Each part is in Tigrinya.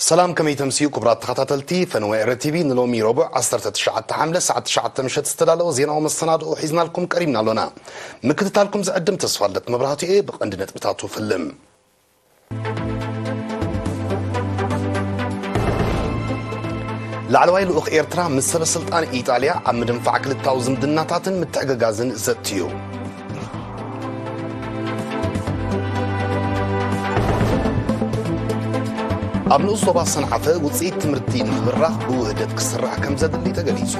ሰላም፣ ከመይ ተምስዩ ክቡራት ተኸታተልቲ ፈነወ ኤረ ቲቪ። ንሎሚ ረቡዕ ዓሰርተ ትሽዓተ ሓምለ ሰዓት ትሽዓተ ምሸት ዝተዳለወ ዜናዊ መሰናድኦ ሒዝናልኩም ቀሪብና ኣሎና። ምክትታልኩም ዝዕድም ተስፋልደት መብራህቱ እየ። ብቐንዲ ነጥብታቱ ፍልም። ላዕለዋይ ልኡኽ ኤርትራ ምስ ሰበ ስልጣን ኢጣልያ ኣብ ምድንፋዕ ክልታዊ ዝምድናታትን ምትሕግጋዝን ዘትዩ። ኣብ ንኡስ ዞባ ሰንዓፈ ውፅኢት ትምህርቲ ንምብራኽ ብውህደት ክስራሕ ከም ዘድሊ ተገሊጹ።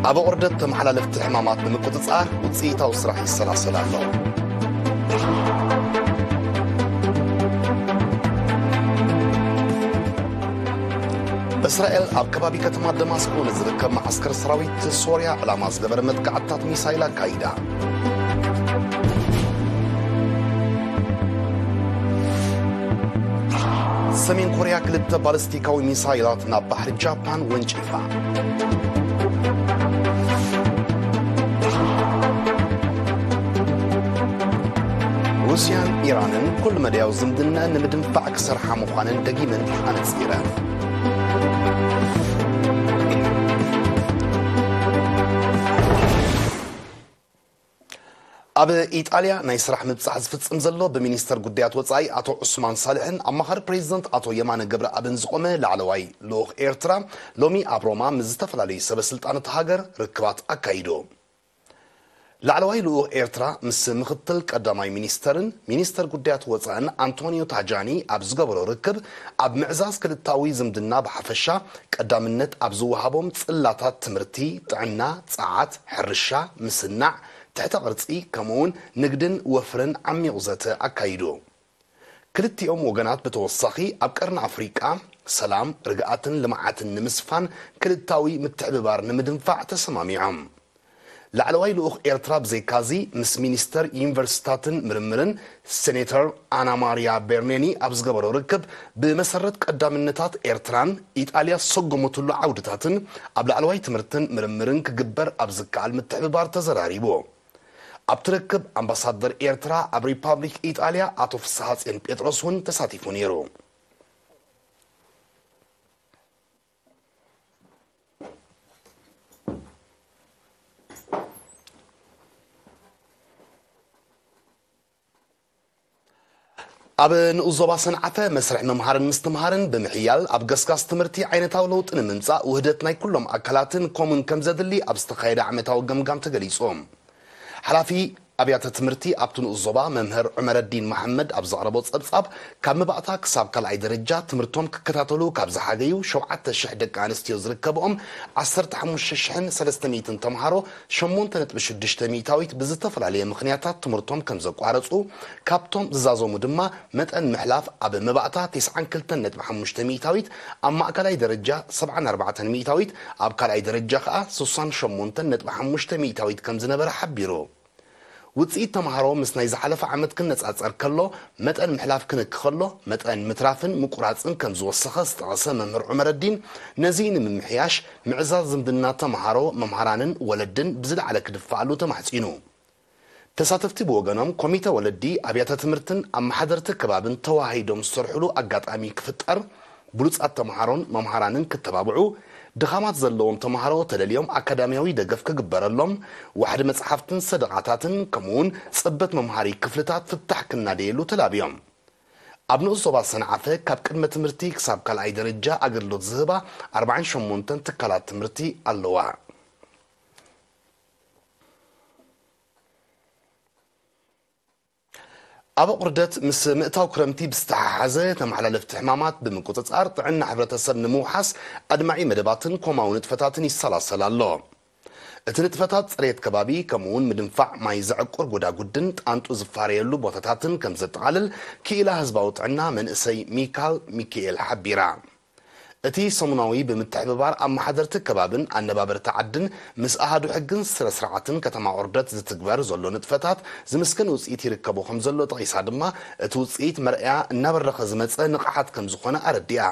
ኣብ ኦርደት ተመሓላለፍቲ ሕማማት ንምቁጽጻር ውጽኢታዊ ስራሕ ይሰላሰል ኣሎ። እስራኤል ኣብ ከባቢ ከተማ ደማስቆ ንዝርከብ መዓስከር ሰራዊት ሶርያ ዕላማ ዝገበረ መጥቃዕትታት ሚሳይል ኣካይዳ። ሰሜን ኮርያ ክልተ ባለስቲካዊ ሚሳይላት ናብ ባሕሪ ጃፓን ወንጪፋ። ሩስያን ኢራንን ኩሉ መዳያዊ ዝምድና ንምድንፋዕ ክሰርሓ ምዃነን ደጊመን ኣነጺረን። ኣብ ኢጣልያ ናይ ስራሕ ምብጻሕ ዝፍጽም ዘሎ ብሚኒስተር ጉዳያት ወጻኢ ኣቶ ዑስማን ሳልሕን ኣማኻሪ ፕሬዚደንት ኣቶ የማነ ገብረኣብን ዝቖመ ላዕለዋይ ልኡኽ ኤርትራ ሎሚ ኣብ ሮማ ምስ ዝተፈላለዩ ሰበ ስልጣን እታ ሃገር ርክባት ኣካይዱ። ላዕለዋይ ልኡኽ ኤርትራ ምስ ምኽትል ቀዳማይ ሚኒስተርን ሚኒስተር ጉዳያት ወጻእን ኣንቶኒዮ ታጃኒ ኣብ ዝገበሮ ርክብ ኣብ ምዕዛዝ ክልታዊ ዝምድና ብሓፈሻ ቀዳምነት ኣብ ዝወሃቦም ጽላታት ትምህርቲ፣ ጥዕና፣ ጸዓት፣ ሕርሻ፣ ምስናዕ፣ ትሕተ ቅርጺ ከምኡውን ንግድን ወፍርን ዓሚቑ ዘተ ኣካይዱ። ክልቲኦም ወገናት ብተወሳኺ ኣብ ቀርኒ ኣፍሪቃ ሰላም፣ ርግኣትን ልምዓትን ንምስፋን ክልታዊ ምትሕብባር ንምድንፋዕ ተሰማሚዖም። ላዕለዋይ ልኡኽ ኤርትራ ብዘይካዚ ምስ ሚኒስተር ዩኒቨርሲታትን ምርምርን ሴኔተር ኣና ማርያ ቤርኔኒ ኣብ ዝገበሮ ርክብ ብመሰረት ቀዳምነታት ኤርትራን ኢጣልያ ዝሰጎመትሉ ዓውድታትን ኣብ ላዕለዋይ ትምህርትን ምርምርን ክግበር ኣብ ዝከኣል ምትሕብባር ተዘራሪቡ። ኣብቲ ርክብ ኣምባሳደር ኤርትራ ኣብ ሪፓብሊክ ኢጣልያ ኣቶ ፍስሃጽዮን ጴጥሮስ እውን ተሳቲፉ ነይሩ። ኣብ ንኡስ ዞባ ሰንዓፈ መስርሕ ምምሃርን ምስትምሃርን ብምሕያል ኣብ ገስጋስ ትምህርቲ ዓይነታዊ ለውጢ ንምምጻእ ውህደት ናይ ኩሎም ኣካላትን ኮሙን ከም ዘድሊ ኣብ ዝተኻየደ ዓመታዊ ገምጋም ተገሊጹ። ሓላፊ ኣብያተ ትምህርቲ ኣብቲ ንኡስ ዞባ መምህር ዑመረዲን መሓመድ ኣብ ዘቕረቦ ጸብጻብ፣ ካብ መባእታ ክሳብ ካልኣይ ደረጃ ትምህርቶም ክከታተሉ ካብ ዝሓገዩ ሸውዓተ ሽሕ ደቂ ኣንስትዮ ዝርከብኦም ዓሰርተ ሓሙሽተ ሽሕን ሰለስተ ሚእትን ተምሃሮ ሸሞንተ ነጥቢ ሽዱሽተ ሚእታዊት ብዝተፈላለየ ምኽንያታት ትምህርቶም ከም ዘቋረጹ፣ ካብቶም ዝዛዘሙ ድማ መጠን ምሕላፍ ኣብ መባእታ ተስዓን ክልተን ነጥቢ ሓሙሽተ ሚእታዊት፣ ኣብ ማእከላይ ደረጃ ሰብዓን ኣርባዕተን ሚእታዊት፣ ኣብ ካልኣይ ደረጃ ከኣ ስሳን ሸሞንተን ነጥቢ ሓሙሽተ ሚእታዊት ከም ዝነበረ ሓቢሩ። ውጽኢት ተምሃሮ ምስ ናይ ዝሓለፈ ዓመት ክነጻጸር ከሎ፣ መጠን ምሕላፍ ክንክ ከሎ፣ መጠን ምትራፍን ምቁራጽን ከም ዝወሰኸ ዝጠቐሰ መምህር ዑመረዲን፣ ነዚ ንምምሕያሽ ምዕዛዝ ዝምድና ተምሃሮ፣ መምሃራንን ወለድን ብዝለዓለ ክድፋኣሉ ተማሕጺኑ። ተሳተፍቲ ብወገኖም፣ ኮሚተ ወለዲ፣ ኣብያተ ትምህርትን ኣመሓደርቲ ከባብን ተዋሃሂዶም ዝሰርሕሉ ኣጋጣሚ ክፍጠር፣ ብሉጻት ተምሃሮን መምሃራንን ክተባብዑ፣ ድኻማት ዘለዎም ተምሃሮ ተለልዮም ኣካዳሚያዊ ደገፍ ክግበረሎም፣ ዋሕዲ መጽሓፍትን ሰደቓታትን ከምኡውን ጽበት መምሃሪ ክፍልታት ፍታሕ ክናደየሉ ተላብዮም። ኣብ ንኡስ ዞባ ሰንዓፈ ካብ ቅድመ ትምህርቲ ክሳብ ካልኣይ ደረጃ ኣገልግሎት ዝህባ ኣርባዓን ሸሞንተን ትካላት ትምህርቲ ኣለዋ። ኣብ ኣቑርደት ምስ ምእታው ክረምቲ ብዝተሓሓዘ ተመሓላለፍቲ ሕማማት ብምቁጽጻር ጥዕና ሕብረተሰብ ንምውሓስ ኣድማዒ መደባትን ኮማዊ ንጥፈታትን ይሰላሰል ኣሎ። እቲ ንጥፈታት ጽሬት ከባቢ ከምኡውን ምድንፋዕ ማይ ዘዕቁር ጎዳጉድን ጣንጡ ዝፋረየሉ ቦታታትን ከም ዘጠቓልል ክኢላ ህዝባዊ ጥዕና መንእሰይ ሚካል ሚካኤል ሓቢራ። እቲ ሰሙናዊ ብምትሕብባር ኣመሓደርቲ ከባብን ኣነባበርቲ ዓድን ምስ ኣሃዱ ሕግን ስረ ስርዓትን ከተማ ኦርደት ዝትግበር ዘሎ ንጥፈታት ዝምስገን ውፅኢት ይርከቦ ከም ዘሎ ጠቒሳ ድማ፣ እቲ ውፅኢት መርኣያ እናበረኸ ዝመፀ ንቕሓት ከም ዝኾነ ኣረዲኣ።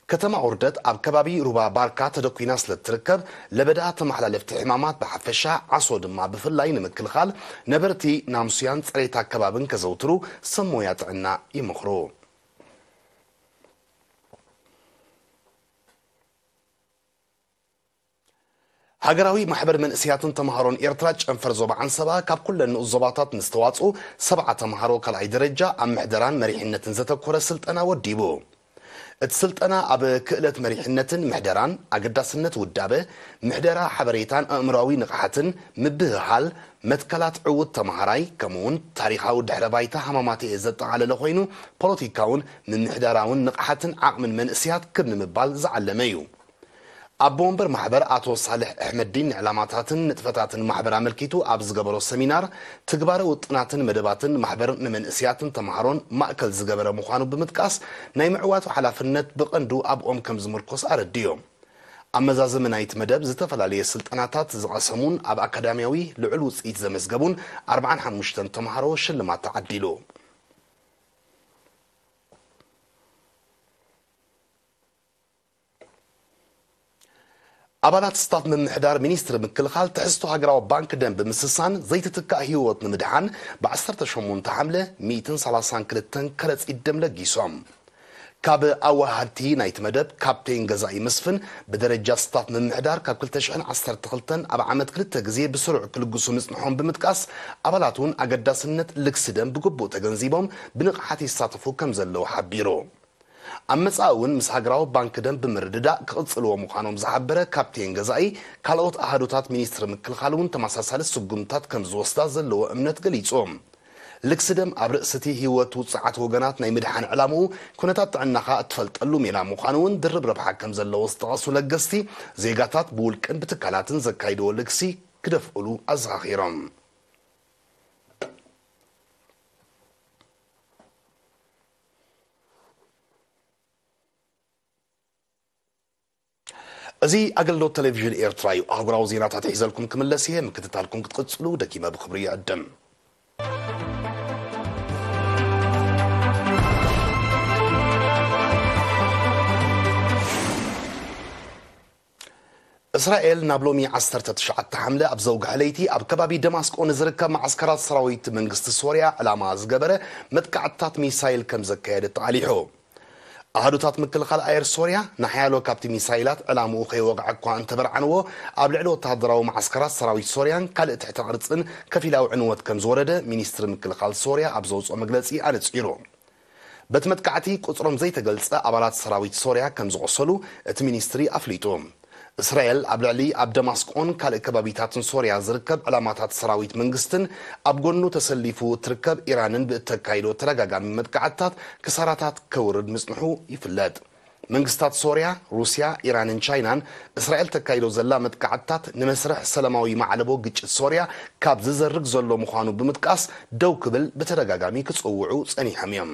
ከተማ ኦርደት ኣብ ከባቢ ሩባ ባርካ ተደኲና ስለ እትርከብ፣ ለበዳ ተመሓላለፍቲ ሕማማት ብሓፈሻ፣ ዓሶ ድማ ብፍላይ ንምክልኻል፣ ነበርቲ ናምሱያን ጽሬት ኣከባብን ከዘውትሩ ሰብ ሞያ ጥዕና ይመኽሩ። ሃገራዊ ማሕበር መንእሰያትን ተምሃሮን ኤርትራ ጨንፈር ዞባ ዓንሰባ፣ ካብ ኩለን ንኡስ ዞባታት ንዝተዋጽኡ ሰብዓ ተምሃሮ ካልኣይ ደረጃ ኣብ ምሕደራን መሪሕነትን ዘተኮረ ስልጠና ወዲቡ። እቲ ስልጠና ኣብ ክእለት መሪሕነትን ምሕደራን፣ ኣገዳስነት ውዳበ፣ ምሕደራ ሓበሬታን ኣእምሮኣዊ ንቕሓትን፣ ምብህሃል፣ መትከላት ዕዉት ተምሃራይ፣ ከምኡውን ታሪኻዊ ድሕረ ባይታ ሃማማተኤ ዘጠቓለለ ኮይኑ፣ ፖለቲካውን ምምሕዳራውን ንቕሓትን ዓቕምን መንእሰያት ክብ ንምባል ዝዓለመ እዩ። ኣቦ ወንበር ማሕበር ኣቶ ሳልሕ ኣሕመዲን ንዕላማታትን ንጥፈታትን ማሕበር ኣመልኪቱ ኣብ ዝገበሮ ሰሚናር፣ ትግባረ ውጥናትን መደባትን ማሕበር ንመንእሰያትን ተምሃሮን ማእከል ዝገበረ ምዃኑ ብምጥቃስ፣ ናይ ምዕዋቱ ሓላፍነት ብቐንዱ ኣብኦም ከም ዝምርኮስ ኣረዲኡ። ኣብ መዛዘሚ ናይቲ መደብ፣ ዝተፈላለየ ስልጠናታት ዝቐሰሙን ኣብ ኣካዳሚያዊ ልዑል ውጽኢት ዘመዝገቡን ኣርባዓን ሓሙሽተን ተምሃሮ ሽልማት ተዓዲሉ። ኣባላት ስታፍ ምምሕዳር ሚኒስትሪ ምክልኻል ትሕዝቶ ሃገራዊ ባንክ ደም ብምስሳን ዘይትትካእ ህይወት ንምድሓን ብ ዓሰርተ ሸሞንተ ሓምለ ሚእትን ሰላሳን ክልተን ከረጺት ደም ለጊሶም። ካብ ኣወሃድቲ ናይቲ መደብ ካፕቴን ገዛኢ መስፍን፣ ብደረጃ ስታፍ ምምሕዳር ካብ ክልተ ሽሕን ዓሰርተ ክልተን ኣብ ዓመት ክልተ ግዜ ብስሩዕ ክልግሱ ምጽንሖም ብምጥቃስ፣ ኣባላት እውን ኣገዳስነት ልግሲ ደም ብግቡእ ተገንዚቦም ብንቕሓት ይሳተፉ ከም ዘለዉ ሓቢሩ። ኣብ መጻኢ እውን ምስ ሃገራዊ ባንክ ደም ብምርድዳእ ክቕጽልዎ ምዃኖም ዝሓበረ ካፕቴን ገዛኢ፣ ካልኦት ኣሃዱታት ሚኒስትሪ ምክልኻል እውን ተመሳሳሊ ስጉምታት ከም ዝወስዳ ዘለዎ እምነት ገሊጹ። ልግሲ ደም ኣብ ርእሲ እቲ ህይወት ውጹዓት ወገናት ናይ ምድሓን ዕላምኡ፣ ኩነታት ጥዕናኻ እትፈልጠሉ ሜላ ምዃኑ እውን ድርብ ረብሓ ከም ዘለዎ ዝጠቐሱ ለገስቲ፣ ዜጋታት ብውልቅን ብትካላትን ዘካይድዎ ልግሲ ክደፍእሉ ኣዘኻኺሮም። እዚ ኣገልግሎት ቴሌቪዥን ኤርትራ እዩ። ኣህጉራዊ ዜናታት ሒዘልኩም ክምለስ እየ። ምክትታልኩም ክትቕጽሉ ደጊመ ብኽብሪ ይዕድም። እስራኤል ናብ ሎሚ ዓሰርተ ትሽዓተ ሓምለ ኣብ ዘውግሐ ለይቲ ኣብ ከባቢ ደማስቆ ንዝርከብ መዓስከራት ሰራዊት መንግስቲ ሶርያ ዕላማ ዝገበረ መጥቃዕትታት ሚሳይል ከም ዘካየደት ተቓሊሑ። ኣሃዱታት ምክልኻል ኣየር ሶርያ ንሓያሎ ካብቲ ሚሳይላት ዕላምኡ ከይወቕዐ እኳ እንተበርዓንዎ፣ ኣብ ልዕሊ ወተሃደራዊ መዓስከራት ሰራዊት ሶርያን ካልእ ትሕተ ቅርጽን ከፊላዊ ዕንወት ከም ዝወረደ ሚኒስትሪ ምክልኻል ሶርያ ኣብ ዘውጽኦ መግለጺ ኣነጺሩ። በቲ መጥቃዕቲ ቁጽሮም ዘይተገልጸ ኣባላት ሰራዊት ሶርያ ከም ዝቖሰሉ እቲ ሚኒስትሪ ኣፍሊጡ። እስራኤል ኣብ ልዕሊ ኣብ ደማስቆን ካልእ ከባቢታትን ሶርያ ዝርከብ ዕላማታት ሰራዊት መንግስትን ኣብ ጎኑ ተሰሊፉ እትርከብ ኢራንን ብእተካይዶ ተደጋጋሚ መጥቃዕትታት ክሳራታት ከውርድ ምጽንሑ ይፍለጥ። መንግስታት ሶርያ፣ ሩስያ፣ ኢራንን ቻይናን እስራኤል ተካይዶ ዘላ መጥቃዕትታት ንመስርሕ ሰላማዊ ማዕለቦ ግጭት ሶርያ ካብ ዝዘርግ ዘሎ ምዃኑ ብምጥቃስ ደው ክብል ብተደጋጋሚ ክጽውዑ ጸኒሖም እዮም።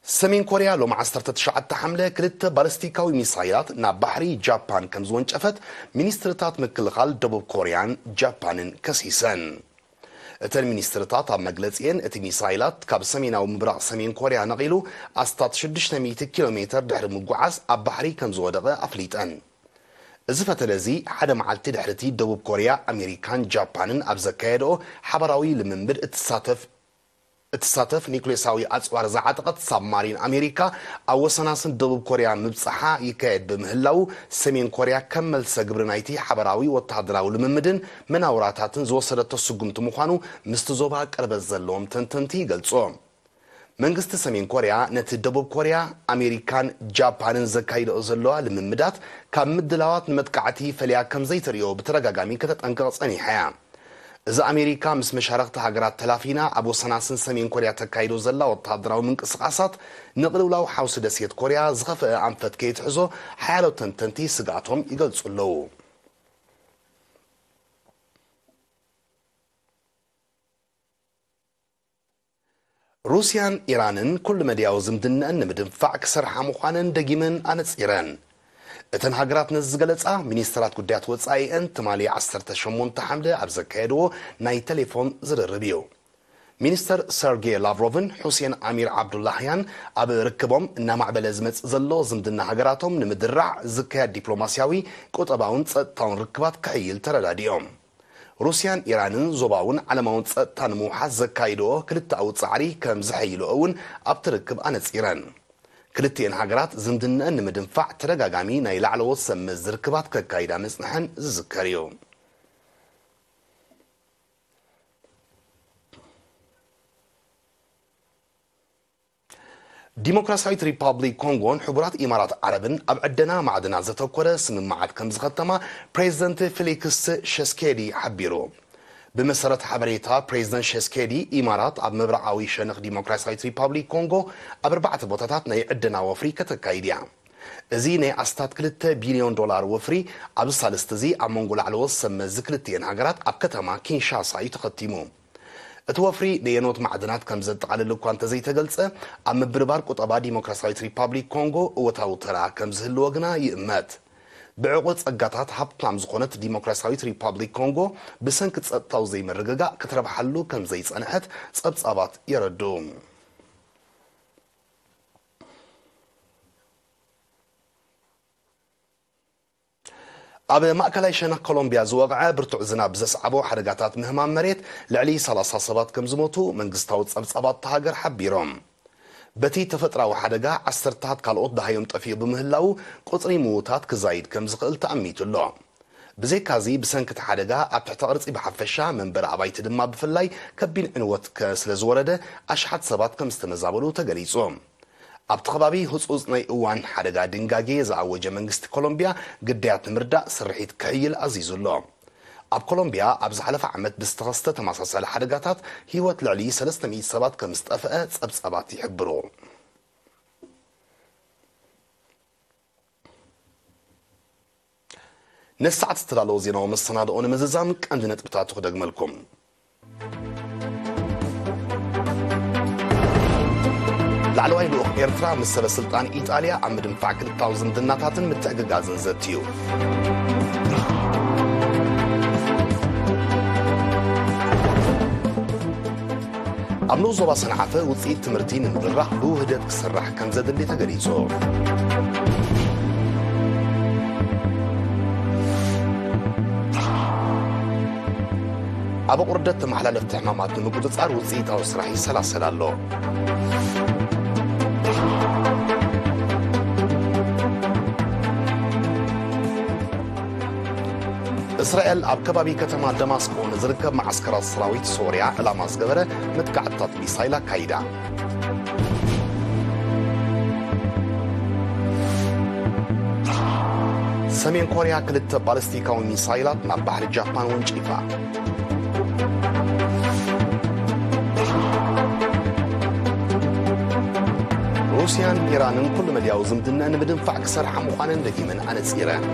ሰሜን ኮርያ ሎሚ ዓሰርተ ትሽዓተ ሓምለ ክልተ ባለስቲካዊ ሚሳይላት ናብ ባሕሪ ጃፓን ከም ዝወንጨፈት ሚኒስትርታት ምክልኻል ደቡብ ኮርያን ጃፓንን ከሲሰን። እተን ሚኒስትርታት ኣብ መግለጺኤን፣ እቲ ሚሳይላት ካብ ሰሜናዊ ምብራቕ ሰሜን ኮርያ ነቒሉ ኣስታት ሽዱሽተ ሚእቲ ኪሎ ሜተር ድሕሪ ምጉዓዝ ኣብ ባሕሪ ከም ዝወደቐ ኣፍሊጠን። እዚ ፈተነ እዚ ሓደ መዓልቲ ድሕሪ እቲ ደቡብ ኮርያ፣ ኣሜሪካን ጃፓንን ኣብ ዘካየድኦ ሓባራዊ ልምምድ እትሳተፍ እትሳተፍ ኒኩሌሳዊ ኣጽዋር ዝዓጠቐት ሳብማሪን ኣሜሪካ ኣብ ወሰናስን ደቡብ ኮርያ ምብጻሓ ይካየድ ብምህላዉ፣ ሰሜን ኮርያ ከም መልሰ ግብሪ ናይቲ ሓበራዊ ወተሃደራዊ ልምምድን መናውራታትን ዝወሰደቶ ስጉምቲ ምዃኑ ምስቲ ዞባ ቅርበት ዘለዎም ተንተንቲ ይገልጹ። መንግስቲ ሰሜን ኮርያ ነቲ ደቡብ ኮርያ፣ ኣሜሪካን ጃፓንን ዘካይድኦ ዘለዋ ልምምዳት ካብ ምድላዋት ንመጥቃዕቲ ፈልያ ከም ዘይትርእዮ ብተደጋጋሚ ከተጠንቅቕ ጸኒሓ እያ። እዚ ኣሜሪካ ምስ መሻርኽቲ ሃገራት ተላፊና ኣብ ወሰናስን ሰሜን ኮርያ ተካይዶ ዘላ ወተሃደራዊ ምንቅስቓሳት ንቕልውላው ሓውሲ ደሴት ኮርያ ዝኸፍአ ኣንፈት ከይትሕዞ ሓያሎ ተንተንቲ ስግኣቶም ይገልጹ ኣለዉ። ሩስያን ኢራንን ኩሉ መድያዊ ዝምድነአን ንምድንፋዕ ክሰርሓ ምዃነን ደጊመን ኣነጺረን። እተን ሃገራት ነዚ ዝገለጻ ሚኒስትራት ጉዳያት ወጻኢአን ትማሊ ዓሰርተ ሸሞንተ ሓምለ ኣብ ዘካየድዎ ናይ ቴሌፎን ዝርርብ እዩ። ሚኒስተር ሰርጌ ላቭሮቭን ሑሴን ኣሚር ዓብዱላህያን ኣብ ርክቦም፣ እናማዕበለ ዝመጽእ ዘሎ ዝምድና ሃገራቶም ንምድራዕ ዝካየድ ዲፕሎማስያዊ፣ ቁጠባውን ጸጥታውን ርክባት ክሕይል ተረዳዲኦም። ሩስያን ኢራንን ዞባውን ዓለማውን ጸጥታ ንምውሓስ ዘካይድኦ ክልተኣዊ ጻዕሪ ከም ዝሕይልኦ እውን ኣብቲ ርክብ ኣነጺረን። ክልቲኤን ሃገራት ዝምድነአን ንምድንፋዕ ተደጋጋሚ ናይ ላዕለዎት ሰብ መዚ ርክባት ከካይዳ ምጽንሐን ዝዝከር እዩ። ዲሞክራሲያዊት ሪፓብሊክ ኮንጎን ሕቡራት ኢማራት ዓረብን ኣብ ዕደና ማዕድናት ዘተኮረ ስምምዓት ከም ዝኸተማ ፕሬዚደንት ፌሊክስ ሸስኬዲ ሓቢሩ። ብመሰረት ሓበሬታ ፕሬዚደንት ሸስኬዲ፣ ኢማራት ኣብ ምብራቓዊ ሸነኽ ዲሞክራሲያዊት ሪፓብሊክ ኮንጎ ኣብ ኣርባዕተ ቦታታት ናይ ዕደና ወፍሪ ከተካይድ እያ። እዚ ናይ ኣስታት ክልተ ቢልዮን ዶላር ወፍሪ ኣብዚ ሳልስቲ እዚ ኣብ መንጎ ላዕለዎት ሰብ መዚ ክልቲኤን ሃገራት ኣብ ከተማ ኪንሻሳ እዩ ተኸቲሙ። እቲ ወፍሪ ነየኖት ማዕድናት ከም ዘጠቓልል እኳ እንተዘይተገልጸ፣ ኣብ ምብርባር ቁጠባ ዲሞክራሲያዊት ሪፓብሊክ ኮንጎ እወታዊ ተራ ከም ዝህልዎ ግና ይእመት። ብዕቑር ጸጋታት ሃብታም ዝኾነት ዲሞክራሲያዊት ሪፓብሊክ ኮንጎ ብሰንኪ ጸጥታዊ ዘይምርግጋእ ክትረብሓሉ ከም ዘይጸንሐት ጸብጻባት የረድኡ። ኣብ ማእከላይ ሸነኽ ኮሎምቢያ ዝወቕዐ ብርቱዕ ዝናብ ዘስዓቦ ሓደጋታት ምህማም መሬት ልዕሊ ሰላሳ ሰባት ከም ዝሞቱ መንግስታዊ ጸብጻባት እታ ሃገር ሓቢሮም። በቲ ተፈጥራዊ ሓደጋ ዓሰርታት ካልኦት ደሃዮም ጠፊኡ ብምህላዉ ቁጽሪ ምዉታት ክዛይድ ከም ዝኽእል ተኣሚቱ ኣሎ። ብዘይካዚ ብሰንኪ እቲ ሓደጋ ኣብ ትሕቲ ቅርጺ ብሓፈሻ መንበሪ ኣባይቲ ድማ ብፍላይ ከቢድ ዕንወት ከ-፣ ስለ ዝወረደ ኣሽሓት ሰባት ከም ዝተመዛበሉ ተገሊጹ። ኣብቲ ከባቢ ህጹጽ ናይ እዋን ሓደጋ ድንጋጌ ዝኣወጀ መንግስቲ ኮሎምቢያ ግዳያት ንምርዳእ ስርሒት ክሕይል ኣዚዙ ኣሎ። ኣብ ኮሎምቢያ ኣብ ዝሓለፈ ዓመት ብዝተኸስተ ተመሳሳሊ ሓደጋታት ህይወት ልዕሊ ሰለስተ ሚእቲ ሰባት ከም ዝጠፍአ ጸብጻባት ይሕብሩ። ነሳዕት ዝተዳለወ ዜናዊ መሰናድኦ ንምዝዛም ቀንዲ ነጥብታቱ ክደግመልኩም። ላዕለዋይ ልኡኽ ኤርትራ ምስ ሰበ ስልጣን ኢጣልያ ኣብ ምድንፋዕ ክልታዊ ዝምድናታትን ምትዕግጋዝን ዘትዩ። ኣብ ንኡስ ዞባ ሰንዓፈ ውጽኢት ትምህርቲ ንምድራኽ ብውህደት ክስራሕ ከም ዘድሊ ተገሊጹ። ኣብ ኣቑርደት ተመሓላለፍቲ ሕማማት ንምቁጽጻር ውጽኢታዊ ስራሕ ይሰላሰል ኣሎ። እስራኤል ኣብ ከባቢ ከተማ ደማስቆ ንዝርከብ መዓስከራት ሰራዊት ሶርያ ዕላማ ዝገበረ መጥቃዕትታት ሚሳይል ኣካይዳ። ሰሜን ኮርያ ክልተ ባሊስቲካዊ ሚሳይላት ናብ ባሕሪ ጃፓን ወንጪፋ። ሩስያን ኢራንን ኩሉ መድያዊ ዝምድና ንምድንፋዕ ክሰርሓ ምዃነን ደጊመን ኣነጺረን።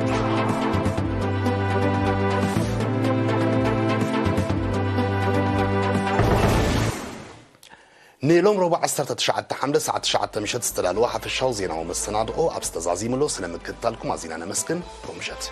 ንሎም ረቡዕ ዓሰርተ ትሽዓተ ሓምለ ሰዓት ትሽዓተ ምሸት ዝተዳለወ ሓፈሻዊ ዜናዊ መሰናድኦ ኣብ ዝተዛዚምሎ ስለ ምክትታልኩም ኣዚና ነመስግን። ሮብ ምሸት።